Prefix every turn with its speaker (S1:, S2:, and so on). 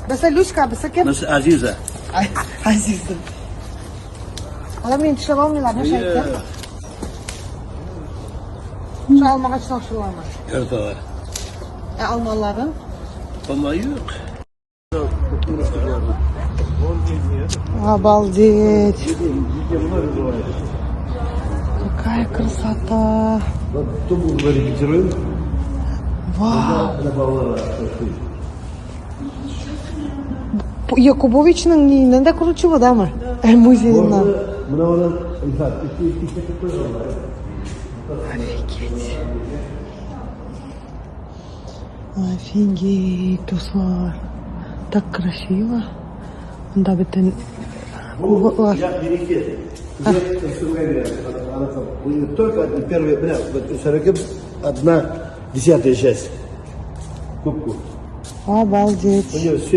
S1: Берсе Люська, берсе кем?
S2: Берсе Азиза.
S1: Азиза. Алар мине тешләп алмыйлар, нәрсә әйтте? Şu алмагачны ашыйлармы?
S2: Яраталар.
S1: Ә алмаларын?
S2: Алма юк.
S1: Обалдеть. Какая красота. Вау. Якубовичның ниеннән дә круче бу, дамы? Музееннан. Офигеть. Офигеть, дуслар. Так красиво. Монда бөтен кубоклар.
S2: Только первый, бля, одна десятая часть. Кубку.
S1: Обалдеть.
S2: У нее все.